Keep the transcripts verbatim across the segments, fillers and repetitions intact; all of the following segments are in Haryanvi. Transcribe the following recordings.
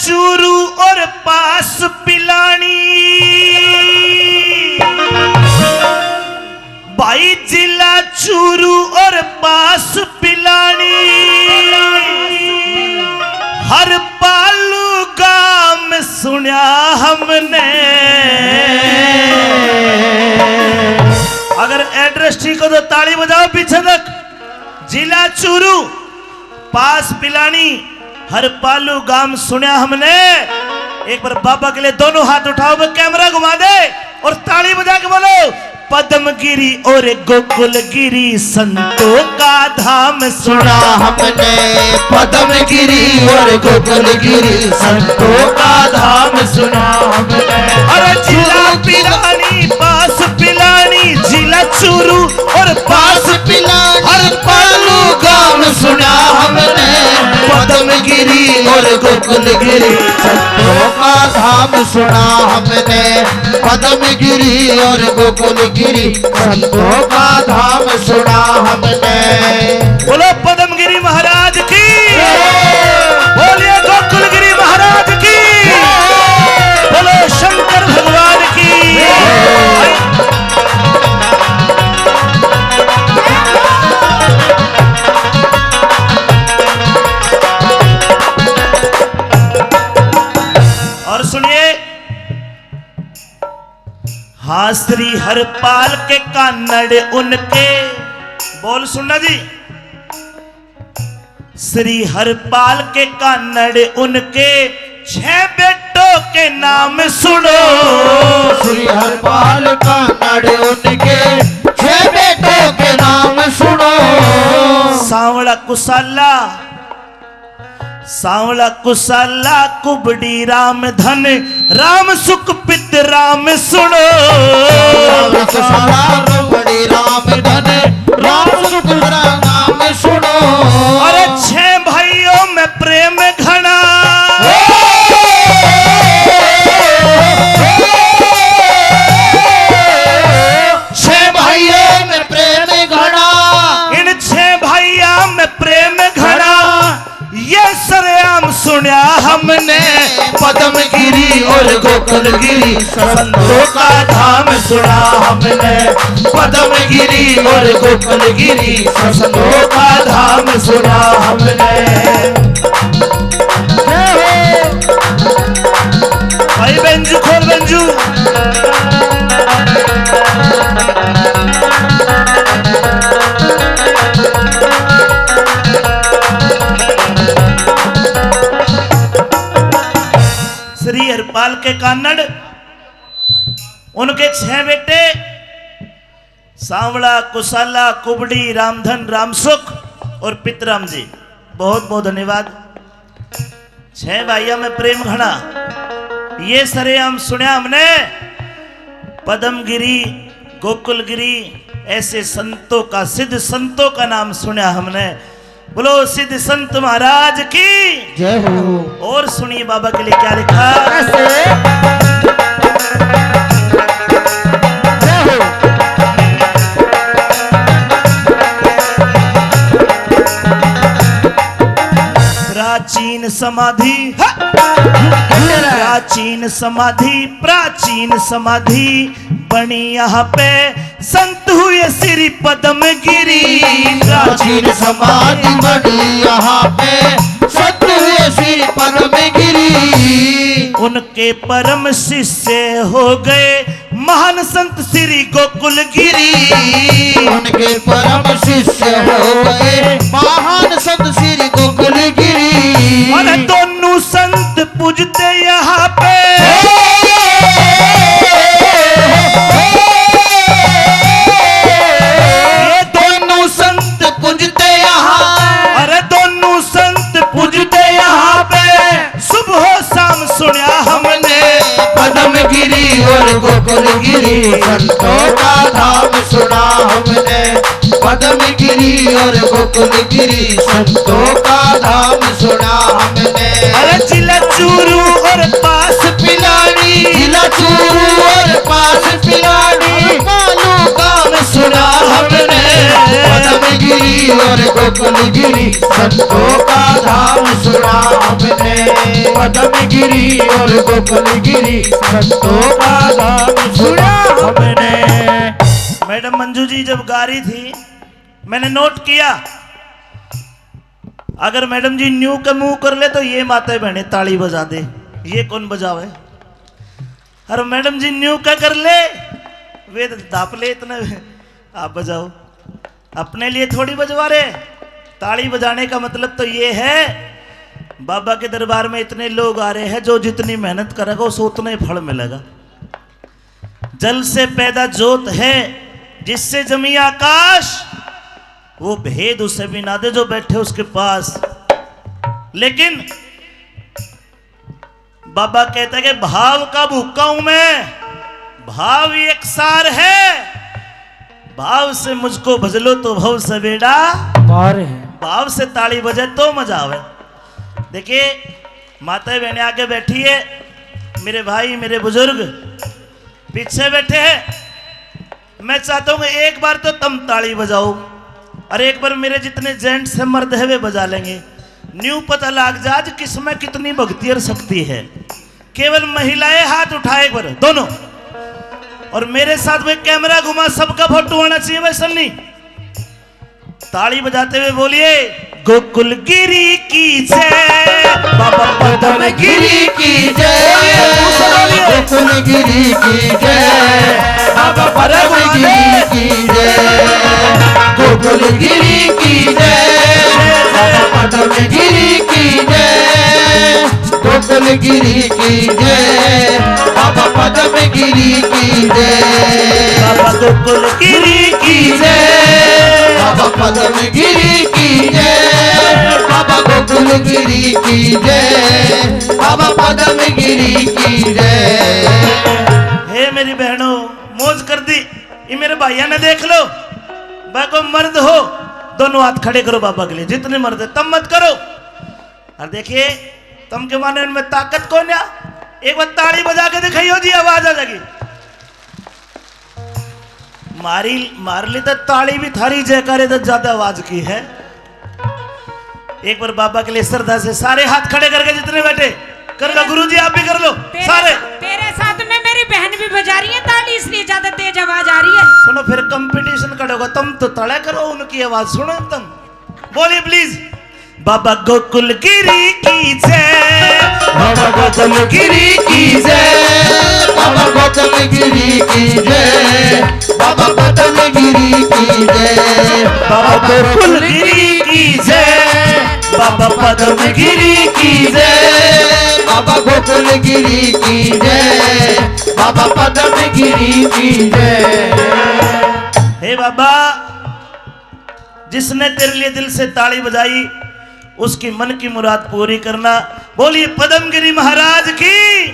चूरू और पास पिलानी, भाई जिला चूरू और पास पिलानी, हर पालू गाम सुना हमने। अगर एड्रेस ठीक हो तो ताली बजाओ पीछे तक। जिला चूरू, पास पिलानी, हर पालू गाम सुना हमने। एक बार बाबा के लिए दोनों हाथ उठाओ, वो कैमरा घुमा दे और ताली बजा के बोलो, पद्मगिरी और गोकुलगिरी संतों का धाम सुना हमने। पद्मगिरी और गोकुलगिरी संतों का धाम सुना हमने। अरे जिला पिलानी, पास पिलानी, जिला चूरू और पास पिलानी, हर पालू गाम सुना हमने। पद्मगिरी और गोकुलगिरी संतों का धाम सुना हमने। पद्मगिरी और गोकुलगिरी संतों का धाम सुना हमने। बोलो पद्मगिरी महाराज की, बोलिए गोकुलगिरी महाराज की, बोलो शंकर भगवान की। और सुनिए, हाँ, श्री हरपाल के कानड़ उनके, बोल सुनना जी, श्री हरपाल के कानड़ उनके छह बेटों के नाम सुनो। श्री हरपाल कानड़ उनके छह बेटों के नाम सुनो। सांवला कुसाला, सांवला कुसाला कुबड़ी राम धन, राम सुख पित राम सुनो। सांवला कुसाला कुबड़ी राम धन, राम सुख नाम सुनो। अरे छह भाइयों में प्रेम घना, छह भाइयों में प्रेम घना, इन छह भाइयों में प्रेम घना। ये सरेआम सुना हमने, पद्मगिरी और गोकुलगिरी संतों का धाम सुना हमने। पद्मगिरी और गोकुलगिरी संतों का धाम सुना हमने। जय हो। भाई बेंजू खोल बेंजू। श्री हरपाल के कानड़, उनके छह बेटे, सांवला, कुसाला, कुबड़ी, रामधन, रामसुख और पितराम जी। बहुत बहुत धन्यवाद। छह भाइयों में प्रेम घना, ये सरेआम सुना हमने। पद्मगिरी, गोकुलगिरी, ऐसे संतों का, सिद्ध संतों का नाम सुना हमने। बोलो सिद्ध संत महाराज की जय हो। और सुनिए बाबा के लिए क्या लिखा। कैसे? जय हो। प्राचीन समाधि, हा! प्राचीन समाधि, प्राचीन समाधि बनी यहाँ पे, संत हुए श्री पद्मगिरी। प्राचीन समाधि बनी यहाँ पे, संत हुए श्री पद्मगिरी। उनके परम शिष्य हो गए महान संत श्री गोकुलगिरी। उनके परम शिष्य हो गए महान संत श्री गोकुलगिरी। अरे दोनों संत पूजते यहाँ पे। ये दोनों संत पूजते यहाँ, अरे दोनों संत पूजते यहाँ पे। सुबह शाम सुना हमने। पद्मगिरी और गोकुलगिरी संतों का धाम सुना हमने। पद्मगिरी और गोकुलगिरी संतों का धाम सुना हमने। अरे जिला चूरू और पास पिलानी। जिला चूरू और पास पिलानी। मालू गाम सुना हमने। पद्मगिरी और गोकुलगिरी संतों का धाम सुना हमने। पद्मगिरी और गोकुलगिरी, संतों का धाम सुना हमने। मैडम मंजू जी जब गा रही थी, मैंने नोट किया, अगर मैडम जी न्यू के मुंह कर ले तो ये माता बहने ताली बजा दे, ये कौन बजावे? और मैडम जी न्यू के कर ले, वे तो दाप ले इतने, आप बजाओ। अपने लिए थोड़ी बजवा रहे। ताली बजाने का मतलब तो ये है, बाबा के दरबार में इतने लोग आ रहे हैं, जो जितनी मेहनत करेगा उसे उतना ही फल मिलेगा। जल से पैदा जोत है, जिससे जमी आकाश, वो भेद उसे भी ना दे जो बैठे उसके पास। लेकिन बाबा कहता है कि भाव का भूखा हूं मैं, भाव ही एक सार है, भाव से मुझको भज लो तो भव से बेड़ा पार है। भाव से ताली बजे तो मजा आवे। देखिए, माता बहनें आगे बैठी है, मेरे भाई, मेरे बुजुर्ग पीछे बैठे हैं। मैं चाहता हूं कि एक बार तो तुम ताली बजाओ और एक बार मेरे जितने जेंट्स हैं, मर्द है, वे बजा लेंगे। न्यू पता लग जा आज किस में कितनी भक्ति और शक्ति है। केवल महिलाएं हाथ उठाए एक बार, दोनों। और मेरे साथ में कैमरा घुमा, सबका फोटो आना चाहिए भाई सन्नी। ताली बजाते हुए बोलिए, गोकुल गिरी की जय, बाबा पद्म गिरी की जय। बोलिए, दूसरा बोलिए। गोकुल गिरी की जय, बाबा पद्म गिरी की जय। गोकुल गिरी की जय, बाबा पद्म गिरी की जय। गोकुल गिरी की जय, बाबा पद्म गिरी की जय। बाबा गोकुल गिरी की जय, बाबा पद्म गिरी की जय, बाबा गोकुल गिरी की जय, बाबा पद्म गिरी की जय। हे मेरी बहनों, मौज कर दी। ये मेरे भाइयों ने देख लो, भाई को मर्द हो, दोनों हाथ खड़े करो बाबा के लिए, जितने मर्द है, तम मत करो। और देखिए, तुम के माने उनमें ताकत कौन है? एक बार ताली बजा के दिखाइयो जी, आवाज आ जाएगी। मारी, मार ली तो ताली भी थारी जयकारे तो ज्यादा आवाज की है। एक बार बाबा के लिए श्रद्धा से सारे हाथ खड़े करके जितने बैठे कर लो, गुरुजी आप भी कर लो, तेरे सारे। सा-, तेरे साथ में मेरी बहन भी बजा रही है ताली, इसलिए ज्यादा तेज आवाज आ रही है। सुनो, फिर कंपटीशन करोगे, तुम तो तड़े करो, उनकी आवाज सुनो तुम। बोलिए प्लीज। बाबा गोकुल गिरी की जय, बाबा गोकुल गिरी की जय, बाबा गोकुल गिरी की जय, बाबा पद्म गिरी की जय, बाबा गोकुल गिरी की जय, बाबा पद्म गिरी की जय, बाबा गोकुल गिरी की जय, बाबा पद्म गिरी की जय। हे बाबा, जिसने तेरे लिए दिल से ताली बजाई, उसकी मन की मुराद पूरी करना। बोलिए पद्मगिरी महाराज की,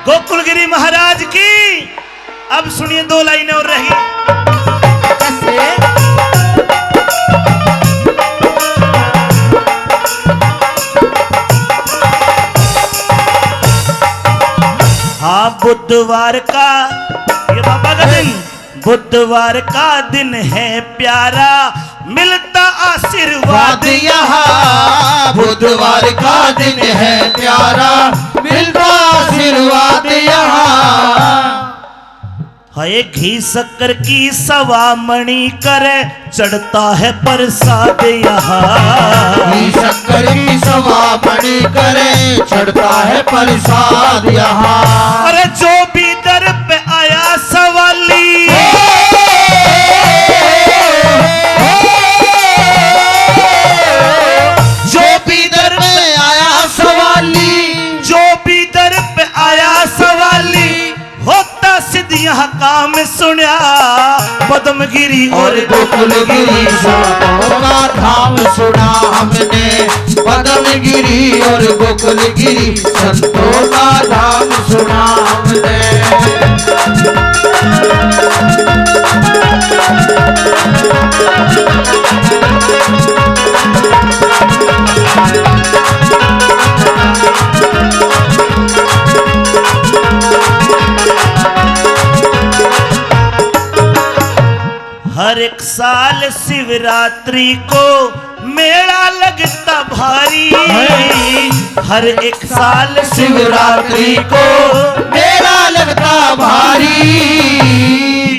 गोकुलगिरी महाराज की। अब सुनिए, दो लाइनें और रह गई। कैसे? हाँ, बुधवार का, ये बाबा का दिन, बुधवार का दिन है प्यारा, मिलता आशीर्वाद यहाँ। बुधवार का दिन है प्यारा, मिलता आशीर्वाद यहाँ। हाय घी शक्कर की सवामणी करे, चढ़ता है प्रसाद यहाँ। घी शक्कर की सवामणी करे, चढ़ता है प्रसाद यहाँ। अरे जो भी दर पे आया सवाली, जो भी दर पे आया सवाली, जो भी दर पे आया सवाली, होता सिद्ध यह काम सुना। पद्मगिरी और और गोकुलगिरी संतों का धाम सुना हमने। पद्मगिरी और गोकुलगिरी संतों का धाम सुना हमने। हर एक साल शिवरात्रि को मैं मेला लगता भारी, हर एक साल शिवरात्रि को मेला लगता भारी।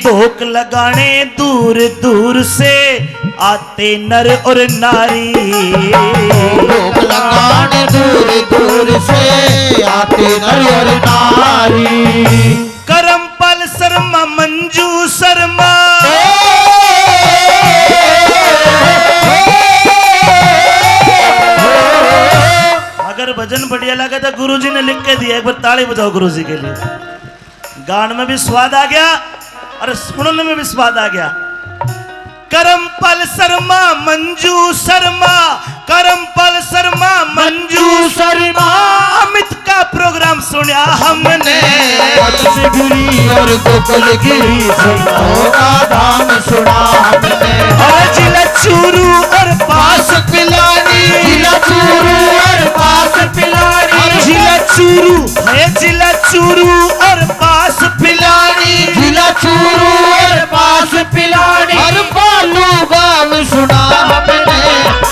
भोग लगाने दूर दूर से आते नर और नारी। भोग लगाने दूर दूर से आते नर और नारी। करमपाल शर्मा, मंजू शर्मा। अगर भजन बढ़िया लगे तो गुरुजी ने लिख के दिया, एक बार ताली बजाओ गुरुजी के लिए। गान में भी स्वाद आ गया और सुनने में भी स्वाद आ गया। करमपाल शर्मा, मंजू शर्मा, करमपाल शर्मा, मंजू शर्मा। अमित का प्रोग्राम सुना हमने। पद्मगिरी और गोकुलगिरी संतों का धाम सुना हमने। और जिला चूरू और पास पिलानी। जिला चूरू और पास पिलानी। और जिला चूरू है, जिला चूरू और पास पिलानी। जिला चूरू और पास पिलानी। और बालू गांव सुना हमने।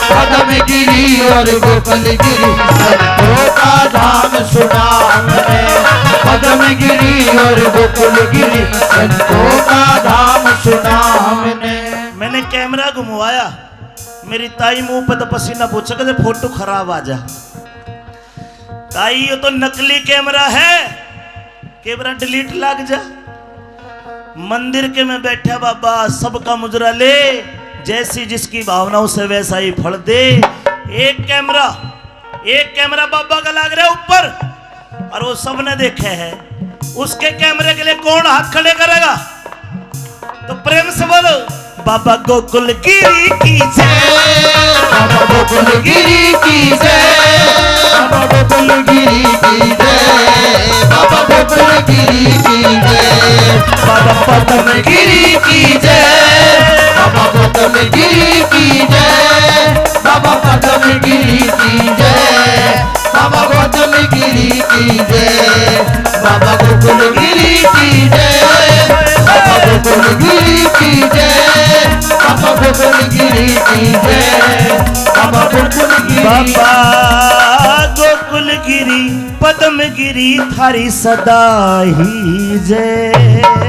पद्मगिरी और गोकुलगिरी संतों का धाम सुना हमने। पद्मगिरी और गोकुलगिरी संतों का धाम सुना हमने। मैंने कैमरा घुमवाया, मेरी ताई मुंह पे तो पसीना पोछे, कहते फोटो खराब आ जा। ताई, ये तो नकली कैमरा है, कैमरा डिलीट लाग जा। मंदिर के में बैठा बाबा, सबका मुजरा ले, जैसी जिसकी भावना उसे वैसा ही फल दे। एक कैमरा, एक कैमरा बाबा का लाग रहा है ऊपर, और वो सबने देखे है। उसके कैमरे के लिए कौन हाथ खड़े करेगा? तो प्रेम से बोलो, बाबा गोकुल गिरी की जय। बाबा गोकुल गिरी की जय। बाबा गोकुल गिरी की जय। बाबा गोकुल गिरी की जय। बाबा पद्म गिरी की जय। बाबा पद्म गिरी की जय। बाबा पद्म गिरी की जय। बाबा पद्म गिरी की जय। बाबा गोकुल गिरी की जय। बाबा गोकुल गिरी की जय। बाबा गोकुल गिरी की जय। बाबा गोकुल गिरी। बाबा गोकुल गिरी, पद्म गिरी थारी सदा ही जय।